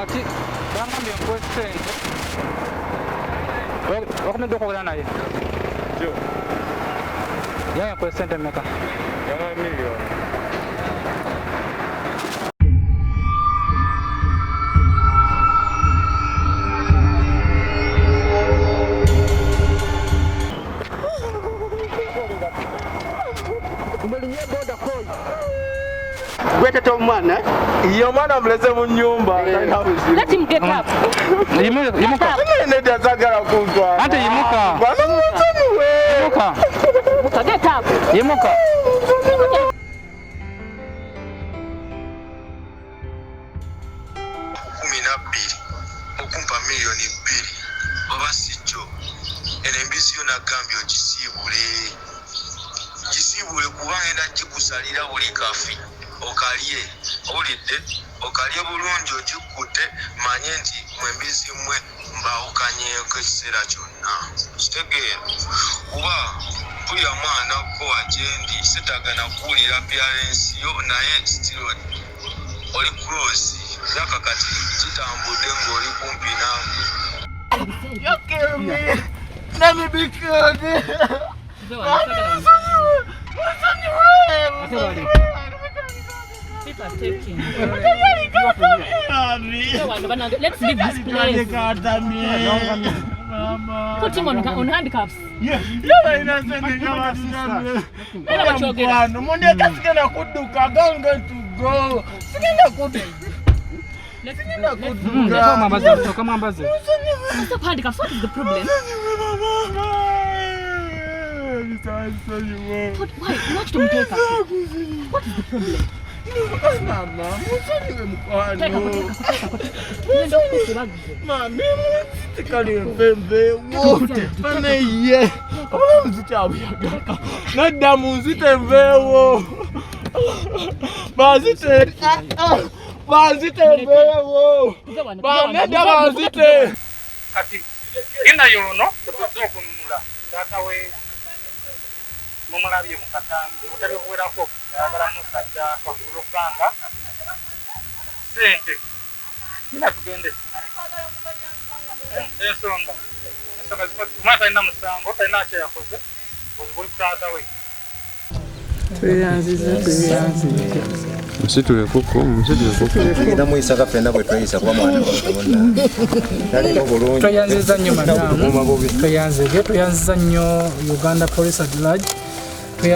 Kati bangambye nkuwe ssente. Wakomedde okwogera naye? Yaya nkuwe ssente mmeka? Yamuwa miliyoni. Gwetete omwana Ye omwana amuleze mu nnyumba talina buzibu. Let him get up. Yimuka. Nedda sagala kuntwala. Ante yimuka. Bano munsonyiwe. Yimuka. Get up. Yimuka. 12 okumpa miliyoni 2 oba si kyo, eno embizi yo nagambye ogisiibule, gisiibule, kuba ngenda gikusalira buli kafi okalye. Owulidde? Okalye bulungi, ogikkute. Manye nti mwe embizi mmwe mbawukanyeeko ekiseera kyonna, kitegeera? Kuba mpulira mwana ko wagyendi, setagana kuwulira appearance yo, naye still oli close. Myaka kati gitambudde ng'oli kumpi nange. You kill me. Let me be killed. Ate bali. People are taking. Let's leave this place. Put him on handcuffs. Era bakyogera. Mundeka, sigenda kudduka. I'm going to go. Sigenda kudduka. Sigenda kudduka. Mwambaze, soka mwambaze. Stop handcuffs. What is the problem? What, why? Lwaki tomuteeka? What is the problem? Mama, musonyiwe mukwano. Teekako, teekako, teekako, teekako. Ngenda okukuba ggwe. Mami, munsitikale nvenveewo. Baneye obulamu zikyabuyaga. Nadda munzite nveewo. Banzite, banzite nveewo. Tuve wano, tuve wano. Banedda, banzite. Kati genda yono tetuzze okununula taata we. Mumulabye mu katambi obutabi buwerako, ayagala musajja olwokubanga sente. Genda tugende. Ensonga omwana talina musango, talina kyeyakoze, buli ku taata we. Tweyanziza, tweyanziza. Musitule kuku, musitule kuku. Tugenda muyisaka ffenna bwe tweyisa, kuba mwana wa Katonda taliko bulungi. Tweyanziza nnyo madamu. Kuuma bubi. Tweyanzige, tweyanziza nnyo Uganda Police at large.